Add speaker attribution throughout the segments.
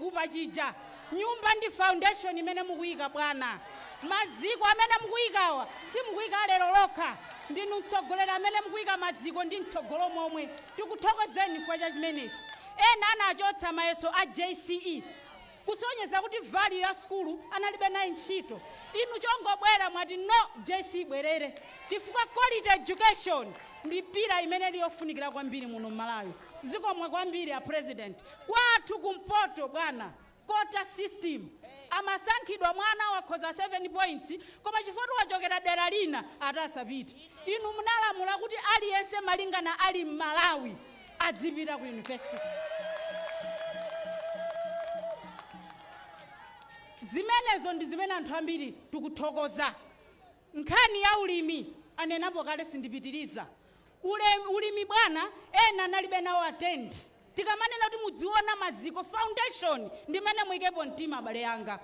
Speaker 1: Chifupa chija. Nyumba ndi foundation imene mukuyika, bwana. Maziko amene mukuyikawa simukuyika lero lokha. Ndinu mtsogoleri amene mukuyika maziko ndi mtsogolo momwe. Tikuthokozeni chifukwa cha chimenechi. Ena anachotsa mayeso a JCE kusonyeza kuti value ya sukulu analibe nayo ntchito. Inu chongobwera mwati, "No, JCE bwerere," chifukwa quality education ndi pillar imene ili yofunikira kwambiri muno mMalawi. Zikomo kwambiri a President. Kwathu kumpoto, bwana, quota system, amasankhidwa mwana wakhoza 7 points, koma chifukwa wachokera dera lina ati asapite. Inu munalamula kuti aliyense malingana ali mMalawi adzipita ku university. Zimenezo ndi zimene anthu ambiri tikuthokoza. Nkhani ya ulimi anenapo kale, sindipitiriza. Ulimi, bwana, ena analibe nawo attend. Tikamanena kuti mudziona maziko, foundation, ndimene muyikepo mtima, abale yanga.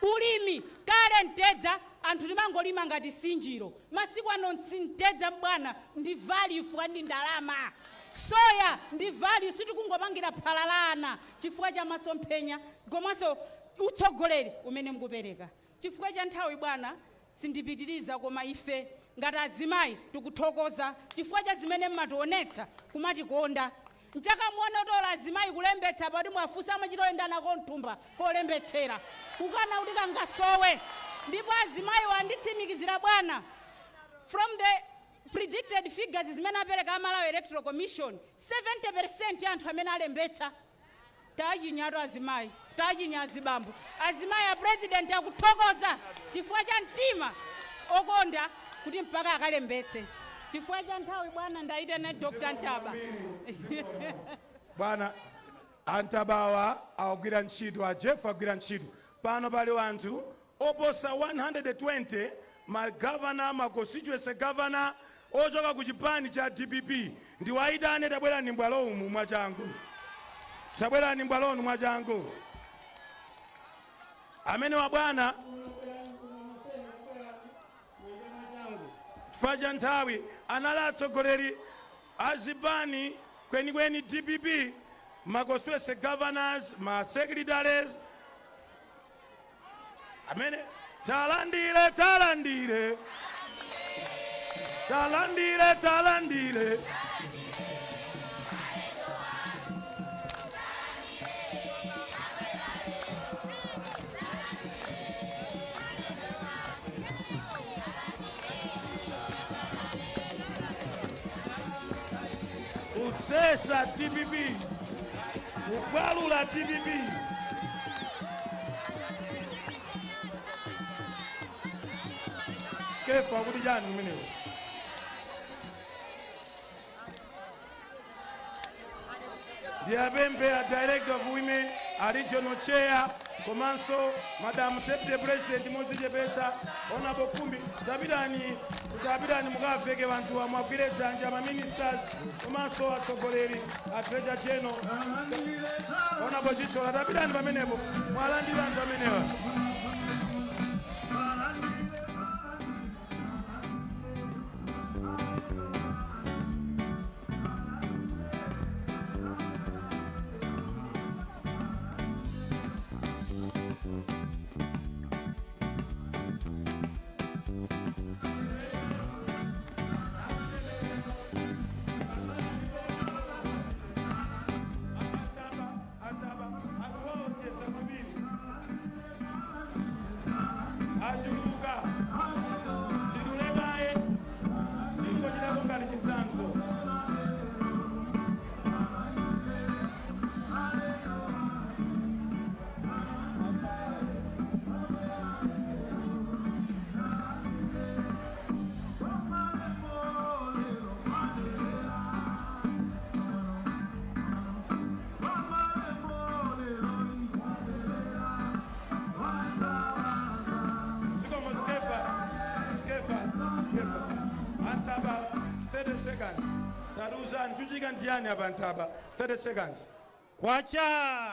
Speaker 1: Ulimi, kale mtedza anthu timangolima ngati sinjiro. Masiku ano mtedza, bwana, ndi value chifukwa ndi ndalama. Soya ndi value, sitikungopangira phala la ana, chifukwa cha masomphenya komanso utsogoleri umene mukupereka. Chifukwa cha nthawi, bwana, sindipitiriza, koma ife ngati azimayi tikuthokoza chifukwa cha zimene mmationetsa kumatikonda. Nchakamuona utola azimayi kulembetsa pati mwafunsa amachita oyenda nako mthumba kolembetsera, kukana kuti kangasowe. Ndipo azimayi wanditsimikizira, bwana, from the predicted figures zimene apereka a Malawi Electoral Commission, 70% ya anthu amene alembetsa. Tachinyatu azimayi, tachinya azibambo. Azimayi, a President akuthokoza chifukwa cha mtima okonda kuti mpaka akalembetse. Chifukwa cha nthawi, bwana, ndaitana Dr Ntaba.
Speaker 2: Bwana, antabawa awagwira ntchito, a Jeff agwira ntchito. Pano pali anthu oposa 120, magavana, ma constituency governor ochoka ku chipani cha DPP. Ndiwayitane, tabwerani mbwalo umu mwachangu, tabwerani mbwalonu mwachangu. Amene wa, bwana, chifukwa cha nthawi, anali atsogoleri a zipani, kwenikweni DPP, ma constituency governors, ma secretaries amene talandire, talandire, talandire, talandire. Kusesa DPP, kukwalula DPP. Skefa, kuti chani kumeneko? Ndiyapemphe a Director of Women, a Regional Chair, komanso Madam Deputy President modzichepetsa, Honorable Khumbi, tapitani, tapitani mukaveke vanthu amwagwire dzanja, ma ministers komanso atsogoleri, a Treasurer General, Honorable Chichola, tapitani pamenepo mwalandira anthu amenewa. Ataba atuwaonjeza kwambiri, achuluka. Chidulekaye chingochitako ngati chitsanzo. Zikomo, Skefa, Skefa, Skefa. Antaba, 30 seconds. Tatiuzani chuchika ndiyani apa, Antaba, 30 seconds.
Speaker 3: Kwacha,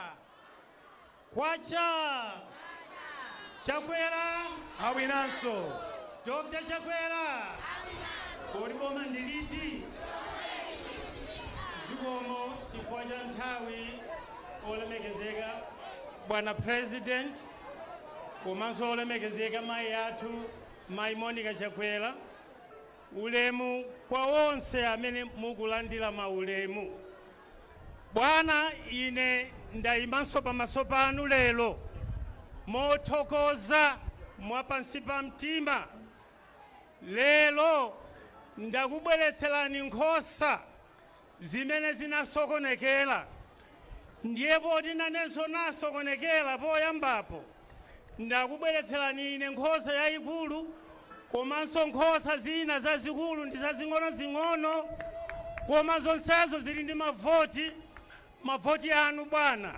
Speaker 3: kwacha! Chakwera
Speaker 2: awinanso.
Speaker 3: Dr Chakwera, kodi boma ndiliti? Zikomo. Chifukwa cha nthawi, olemekezeka Bwana President komanso olemekezeka mayi athu, Mayi Monica Chakwera, ulemu kwa onse amene mukulandira maulemu. Bwana, ine ndayimanso pamaso panu lero mothokoza mwapansi pa mtima. Lero ndakubweretserani nkhosa zimene zinasokonekera, ndiye poti nanenso nasokonekera poyambapo, ndakubweretserani ine nkhosa yayikulu komanso nkhosa zina zazikulu ndi zazing'ono-zing'ono, koma zonsezo zili ndi mavoti, mavoti anu bwana.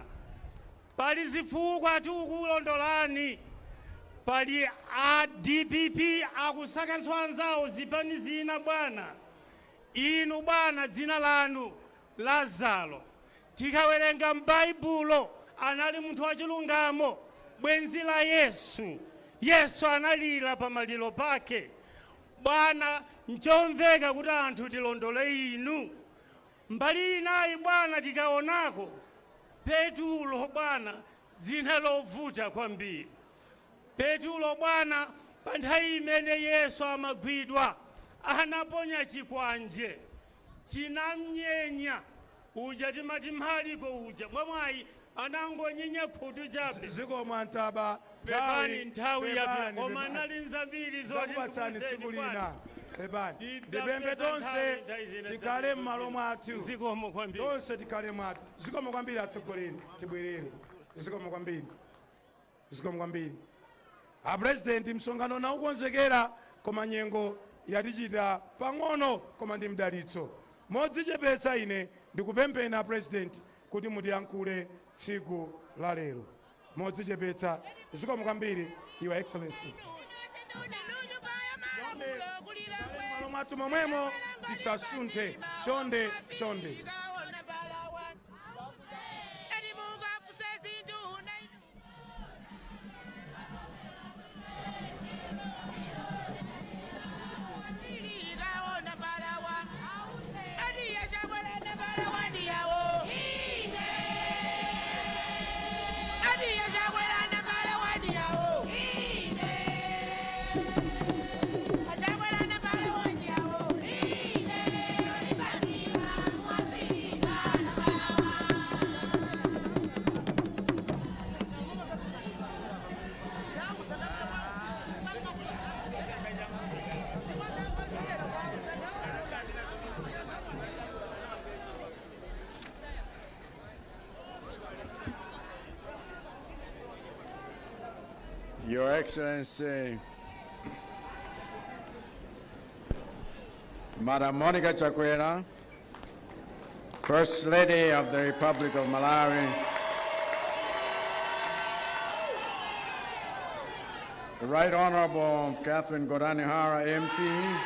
Speaker 3: Pali zifukwa tikulondolani, pali a DPP akusakanso anzawo zipani zina bwana. Inu bwana, dzina lanu Lazaro, tikawerenga m'Baibulo anali munthu wachilungamo, bwenzi la Yesu. Yesu analira pamaliro pake. Bwana, nchomveka kuti anthu tilondole inu. Mbali inayi bwana, tikaonako Petulo bwana, dzina lovuta kwambiri. Petulo bwana, pa nthawi imene Yesu amagwidwa anaponya chikwanje chinamnyenya uja timati Maliko uja, mwamwayi anangonyenya khutu chabe.
Speaker 2: Zikomo Antaba.
Speaker 3: Pepani, nthawi yapita,
Speaker 2: Pepani,
Speaker 3: koma
Speaker 2: pepani.
Speaker 3: nali nzambiri zoti
Speaker 2: Takupatsani tsiku
Speaker 3: ndikuwuzeni bwana.
Speaker 2: lina. Pepani.
Speaker 3: Tidzapeza
Speaker 2: Ndipemphe tonse
Speaker 3: nthawi zina
Speaker 2: tikhale m'malo mwathu.
Speaker 3: Zikomo kwambiri.
Speaker 2: Tonse tikhale mwathu. Zikomo kwambiri atsogoleri, tibwerere. Zikomo kwambiri, zikomo kwambiri a President. Msonkhano naukonzekera, koma nyengo yatichita pang'ono, koma ndi mdalitso. Modzichepetsa ine ndikupempheni a President kuti mutiyankhule tsiku la lero modzichepetsa. Zikomo kwambiri, Your Excellency. Malo mwathu momwemo, tisasunthe, chonde chonde.
Speaker 4: Your Excellency, Madam Monica Chakwera, First Lady of the Republic of Malawi, the Right Honorable Catherine Gotani Hara, MP,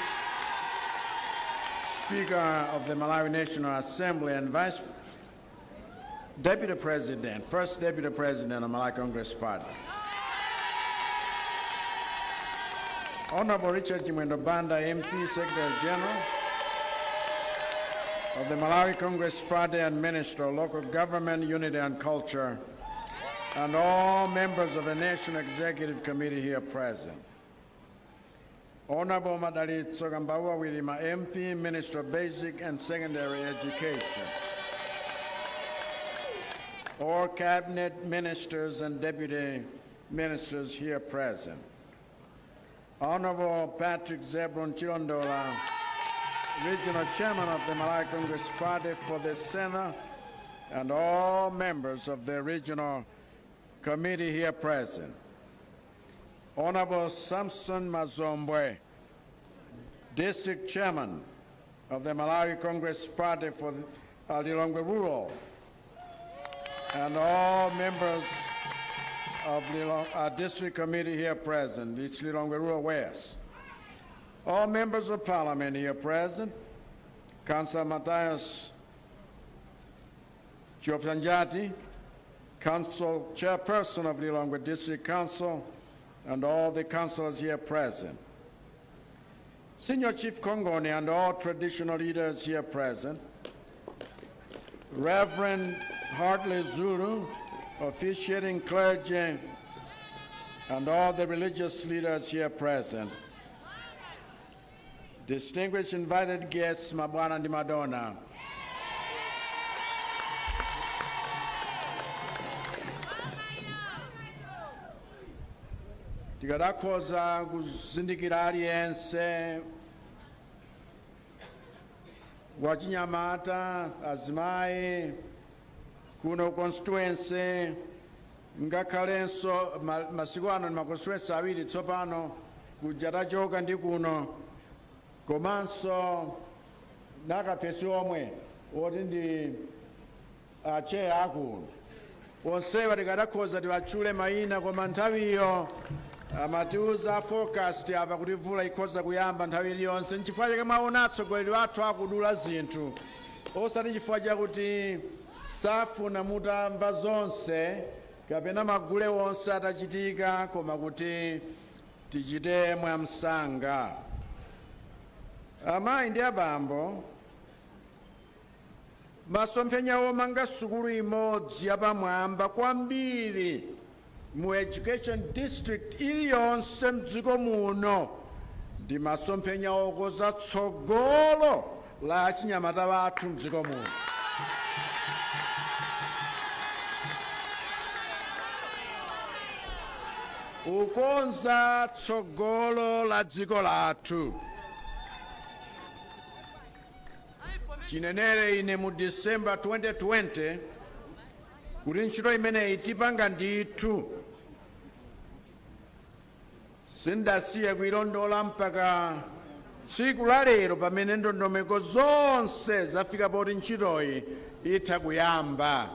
Speaker 4: Speaker of the Malawi National Assembly and Vice Deputy President, First Deputy President of Malawi Congress Party. Honorable Richard Chimwendo Banda, MP, Secretary General of the Malawi Congress Party and Minister of Local Government, Unity and Culture, and all members of the National Executive Committee here present. Honorable Madalitso Kambauwa Wirima, MP, Minister of Basic and Secondary Education. All cabinet ministers and deputy ministers here present. Honorable Patrick Zebron Chilondola, Regional Chairman of the Malawi Congress Party for the Senate, and all members of the Regional Committee here present. Honorable Samson Mazombwe, District Chairman of the Malawi Congress Party for Lilongwe Rural, and all members of District Committee here present, it's Lilongwe Rural West. All members of Parliament here present, Councillor Matthias Chiopsanjati, Council Chairperson of Lilongwe District Council, and all the councillors here present. Senior Chief Kongoni and all traditional leaders here present, Reverend Hartley Zulu, officiating clergy, and all the religious leaders here present, distinguished invited guests, mabwana ndi madona, tikadakhoza kuzindikira aliyense wachinyamata, azimayi kuno constituency, ngakhalenso masiku ano ndi ma constituency awiri tsopano, kuja tachoka ndi kuno, komanso nakaphesi omwe oti ndi acheya akuno, onsewa tikadakhoza tiwatchule mayina, koma nthawiyo amatiuza forecast apa kuti mvula ikhoza kuyamba nthawi iliyonse. Nchifukwa chake mwaona atsogoleri athu akudula zinthu, osati chifukwa chakuti safuna mutamva zonse kapena magule onse atachitika, koma kuti tichite mwamsanga. Amayi ndi abambo, masomphenya omanga sukulu imodzi yapamwamba kwambiri mu education district iliyonse mdziko muno ndi masomphenya okoza tsogolo la achinyamata wathu mdziko muno. Ukonza tsogolo la dziko lathu. Chinenere ine mu December 2020 kuti ntchito imeneyi tipanga ndithu, sindasiye kuilondola mpaka tsiku la lero pamene ndondomeko zonse zafika poti ntchitoyi itha kuyamba.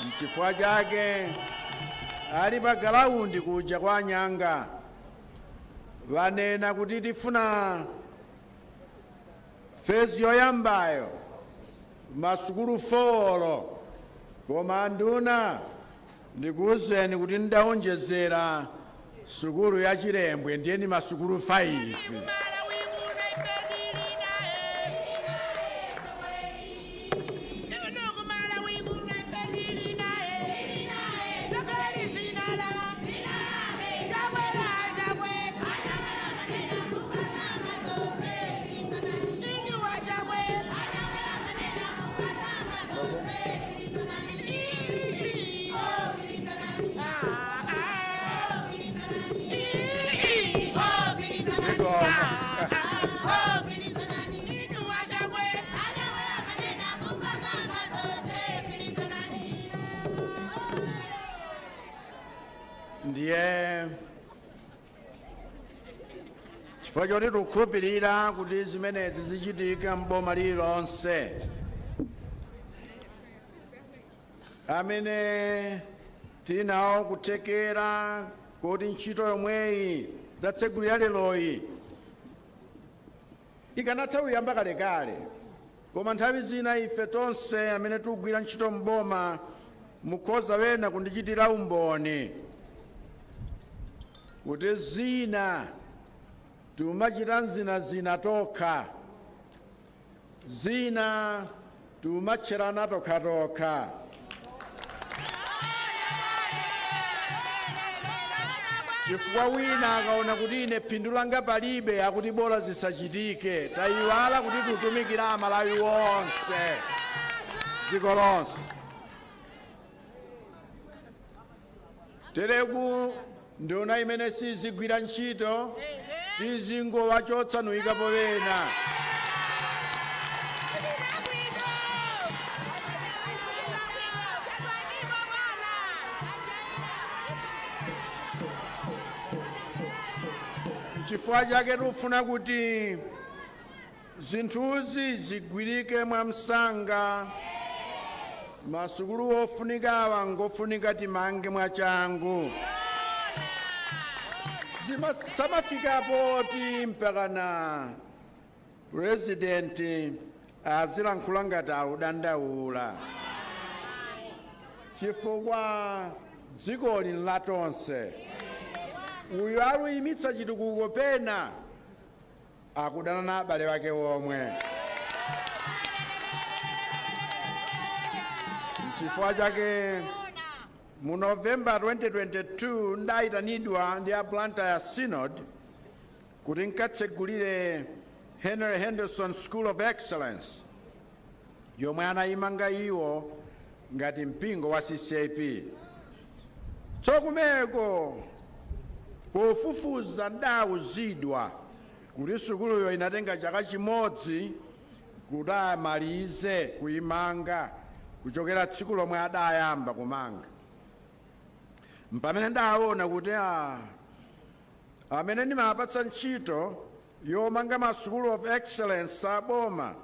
Speaker 4: Nchifukwa chake ali pa ground kuja kwa Anyanga vanena kuti tifuna phase yoyambayo masukulu 4, koma nduna ndikuwuzeni kuti ndawonjezera sukulu ya Chilembwe, ndiye ni masukulu 5. Zikomo. Ndiye chifukwa choti tikukhulupirira kuti zimenezi zichitika m'boma lililonse, amene tinawo kuthekera kuti ntchito yomweyi tatsegulira leroyi ikanatha kuyamba kalekale, koma nthawi zina ife tonse amene tikugwira ntchito m'boma mukhoza wena kundichitira umboni kuti zina tumachita nzinazina tokha, zina tumatcherana tokhatokha, chifukwa wina akaona kuti ine phindu langa palibe, akuti bola zisachitike. Tayiwala kuti tutumikira Amalawi wonse, dziko lonse. Tereku nduna imene sizigwira ntchito tizingowachotsa nuyikapo wena. Chifukwa chake tikufuna kuti zinthuzi zigwirike mwamsanga. Masukulu ofunika awa ngofunika timange mwachangu. Samafikapo ti mpaka na purezidenti azilankhula ngati audandaula, chifukwa dzikoli latonse. Uyu aluyimitsa chitukuko pena akudana na abale wake omwe. Chifukwa chake mu November 2022 ndayitanidwa ndi a Blantyre Synod kuti nkatsegulire Henry Henderson School of Excellence yomwe anayimanga iwo ngati mpingo wa CCAP. Tsokumeko pofufuza ndawuzidwa kuti sukuluyo inatenga chaka chimodzi kuti amalize kuyimanga kuchokera tsiku lomwe adayamba kumanga. Mpamene ndaona kuti amene ndimapatsa ntchito yomanga ma School of Excellence aboma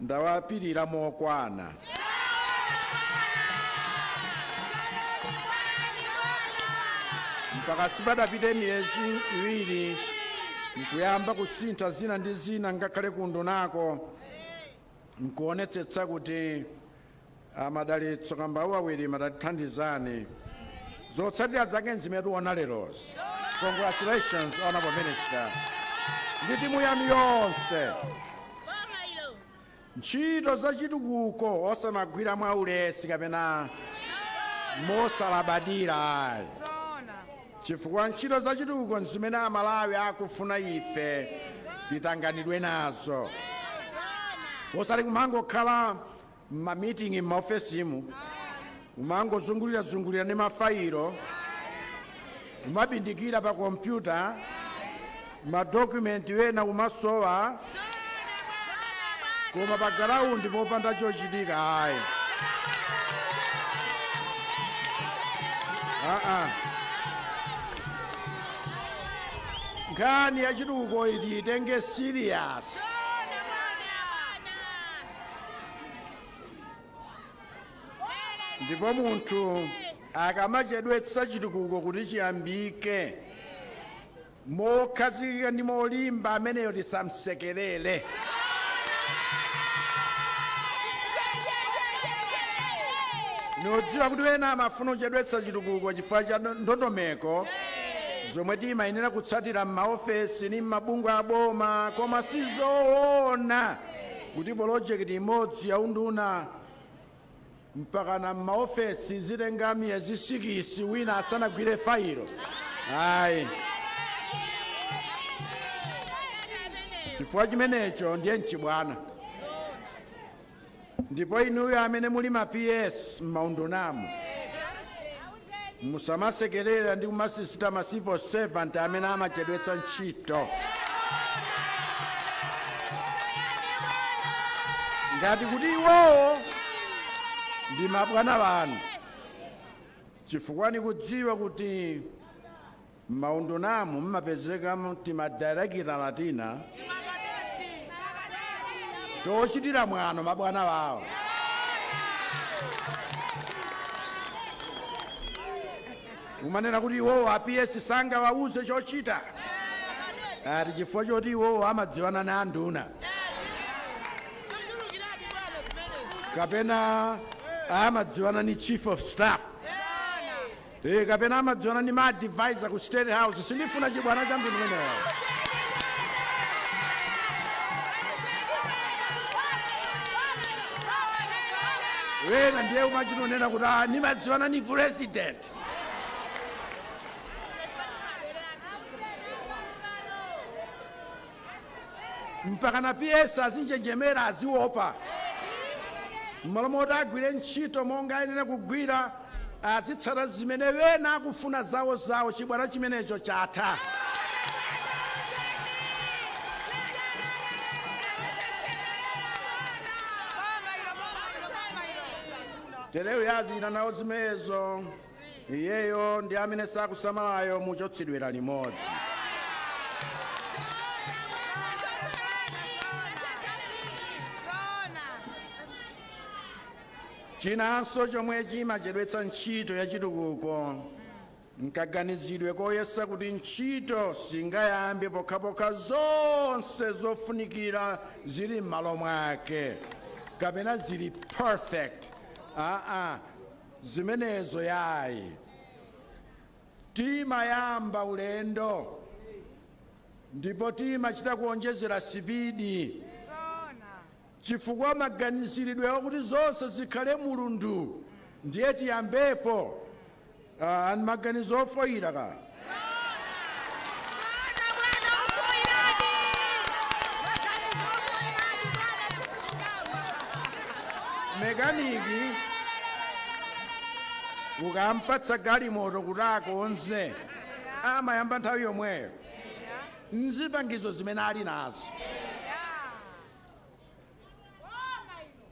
Speaker 4: ndawapirira mokwana. Mpaka sipadapite miyezi 2 nkuyamba kusintha zina ndi zina, ngakhale kundunako nkuonetsetsa kuti amadalitso Kambauwa Wirima adatithandizani. Zotsatira zake nzimene tiona lerozi. Congratulations, Honorable Minister, ndi timu yanu yonse. Ntchito zachitukuko osamagwira mwaulesi kapena mosalabadira ayi, chifukwa ntchito zachitukuko nzimene Amalawi akufuna ife titanganidwe nazo, osati kumangokhala m'mamitingi m'maofesimu, kumangozungulira-zungulira ndi mafayilo, kumabindikira pa kompyuta, madokumenti wena kumasowa, koma pa ground popanda chochitika ayi. Aa, nkhani yachitukuko iti itenge serious. Ndipo munthu akamachedwetsa chitukuko kuti chiyambike mokhazikika ndi molimba, ameneyo tisamsekerere. Nodziwa kuti wena amafuna kuchedwetsa chitukuko chifukwa cha ndondomeko zomwe timayenera kutsatira m'maofesi ndi m'mabungwe aboma, koma sizoona kuti polojekiti imodzi yaunduna mpaka na m'maofesi zitenga miyezi 6 wina asanagwire failo ayi. Chifukwa chimenecho ndiye mchibwana. Ndipo inuyo amene muli ma PS m'maundunamo, musamasekerera ndi kumasisita ma civil servant amene amachedwetsa ntchito, ngati kuti iwowo ndi mabwana banu, chifukwa nikudziwa kuti m'maundunamo mmapezeka timadirekitala tina tochitira mwano mabwana wawo. Umanena kuti iwowo a PS sangawauze chochita ati chifukwa choti iwowo amadziwana na anduna kapena amadziwana ni chief of staff, kapena amadziwana ni ma advisor ku State House. Sindifuna chibwana cha mtundu umenewo. Wena ndiye umachinonena kuti nimadziwana ni president. Mpaka na PS azinjenjemera, aziopa, mmalo moti agwire ntchito monga ayenera kugwira, azitsata zimene wena akufuna zawo zawo. Chibwana chimenecho chatha. Tereyo yazina nawo zimenezo, iyeyo ndi amene sakusamalayo muchotsedwera limodzi. Chinanso chomwe chimachedwetsa ntchito ya chitukuko nkaganizidwe koyesa kuti ntchito singayambe pokhapokha zonse zofunikira zili m'malo mwake kapena zili perfect. Aa, zimenezo yayi. Timayamba ulendo ndipo timachita kuonjezera sipidi. Chifukwa maganiziridwe akuti zonse zikhale mulundu ndiye tiyambepo, ani maganizo ofoyira ka. Mekaniki ukampatsa galimoto kuti akonze, amayamba nthawi yomweyo nzipangizo zimene ali nazo.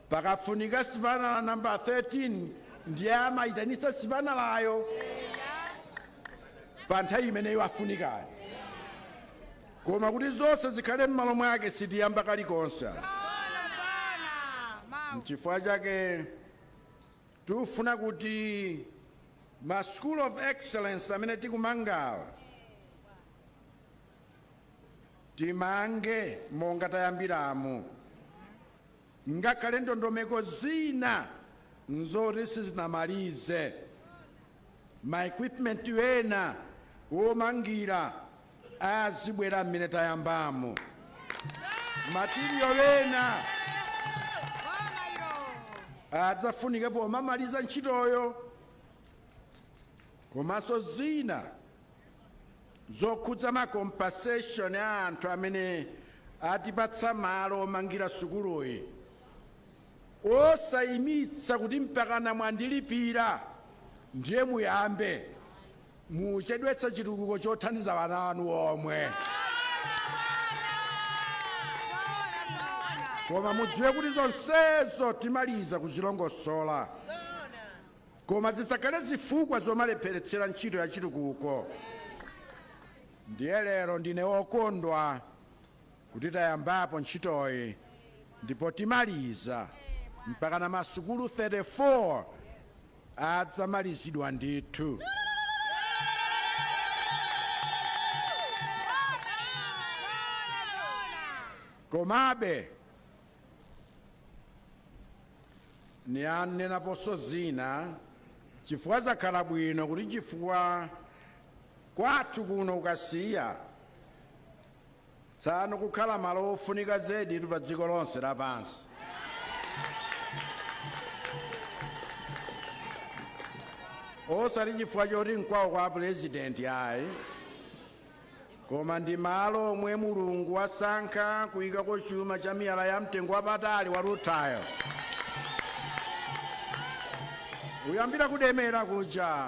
Speaker 4: Pakafunika sipanala namba 13, ndiye amayitanitsa sipanalayo pa nthawi imeneyo afunikayo. Koma kuti zonse zikhale m'malo mwake, sitiyamba kalikonse. Nchifukwa chake tikufuna kuti ma School of Excellence amene tikumangawa timange monga tayambiramo, ngakhale ndondomeko zina nzoti sizinamalize, ma equipment ena womangira azibwera mmene tayambamo, material ena adzafunike pomamaliza ntchitoyo, komanso zina zokhudza ma compensation a anthu amene atipatsa malo omangira sukuluyi, osayimitsa kuti mpakana mwandilipira ndiye muyambe, muchedwetsa chitukuko chothandiza ana anu omwe. Koma mudziwe kuti zonsezo timaliza kuzilongosola, koma zidzakhale zifukwa zomalepheretsera ntchito ya chitukuko. Ndiye lero ndine wokondwa kuti tayambapo ntchitoyi ndipo timaliza mpakana masukulu 34 adzamalizidwa ndithu. Komabe nianenaponso zina, chifukwa zakhala bwino kuti chifukwa kwathu kuno ukasiya tsano kukhala malo ofunika zedi pa dziko lonse lapansi. Osati chifukwa choti nkwawo kwa purezidenti ayi, koma ndi malo omwe Mulungu wasankha kuyikako chuma cha miyala ya mtengo wapatali wa rutile, uyambira kudemera kuja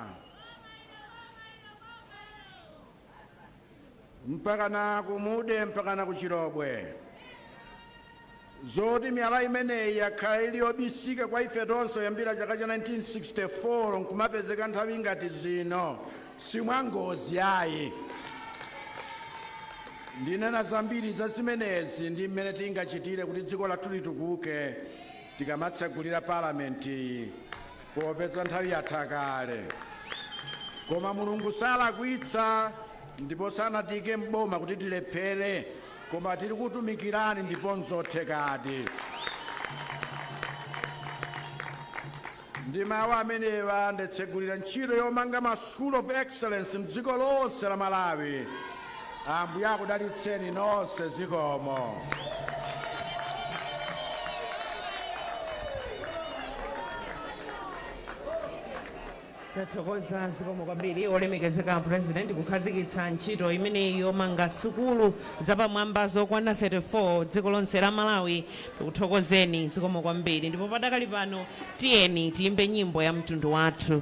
Speaker 4: mpaka na kumude mpaka na kuchirobwe. Zoti miyala imeneyi yakhala ili yobisika kwa ife tonse kuyambira chaka cha 1964 nkumapezeka nthawi ngati zino, simwangozi ayi. Ndinena zambiri za zimenezi ndi mmene tingachitire kuti dziko lathu litukuke tikamatsegulira palamenti, popeza nthawi yatha kale. Koma Mulungu salakwitsa ndipo sanatiyike mboma kuti tilephere, koma tiri kutumikirani ndipo nzothekadi. Ndi mawu amenewa ndatsegulira ntchito yomanga ma School of Excellence mdziko lonse la Malawi. Ambuye akudalitseni nonse. Zikomo.
Speaker 5: Tathokoza, zikomo kwambiri olemekezeka President kukhazikitsa ntchito imeneyi yomanga sukulu zapamwamba zokwana 34 dziko lonse la Malawi. Tikuthokozeni, zikomo kwambiri. Ndipo padakali pano tiyeni tiyimbe nyimbo ya mtundu wathu.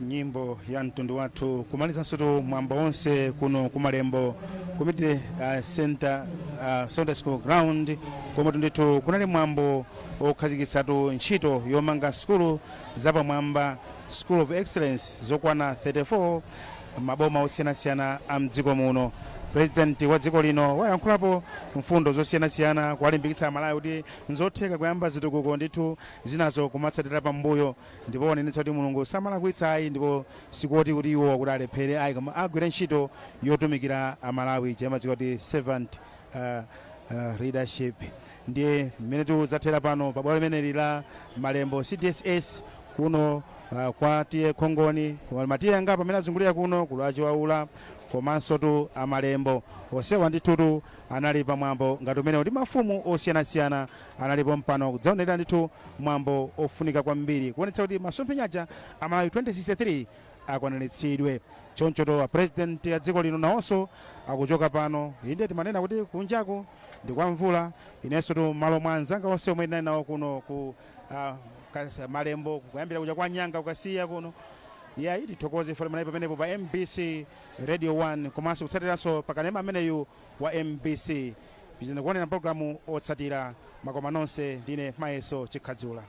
Speaker 6: Nyimbo ya mtundu wathu kumalizanso tu mwambo wonse kuno kumalembo Community Center, Sunday School Ground, komwe ndithu kunali mwambo okhazikitsatu ntchito yomanga sukulu zapamwamba, School of Excellence, zokwana 34 maboma osiyanasiyana a mdziko muno. President wa dziko lino wayankhulapo mfundo zosiyanasiyana kuwalimbikitsa Amalawi kuti nzotheka kuyamba zitukuko ndithu, zinazo kumatsatira pambuyo, ndipo wanenetsa kuti Mulungu samalakwitsa ayi, ndipo sikoti kuti iwo kuti alephere ayi, koma agwire ntchito yotumikira Amalawi, chamadziwa kuti servant leadership. Ndiye mmene tizathera pano pabwalo limeneli la Malembo CDSS kuno kwa T/A Khongoni, koma matiye angapo amene azungulira kuno kulu Achiwaula komanso tu Amalembo onsewa ndithutu anali pamwambo ngati umenewo, ndi mafumu osiyanasiyana analipo mpano kudzaonera ndithu mwambo ofunika kwambiri kuonetsa kuti masomphenya a Malawi 2063 akwaniritsidwe. Choncho to a President ya dziko lino nawonso akuchoka pano. Inde, timanena kuti kunjaku ndi kwa mvula. Inenso tu malo mwa anzanga onse omwe ndinali nawo kuno ku Malembo, kuyambira kuja kwa Nyanga kukasiya kuno, yayi, tithokoze ife munali pamenepo pa MBC Radio 1 komanso kutsatiranso pakanema ameneyu wa MBC. Bizina kuonera mpulogalamu otsatira. Makoma nonse, ndine Mayeso Chikhadzula.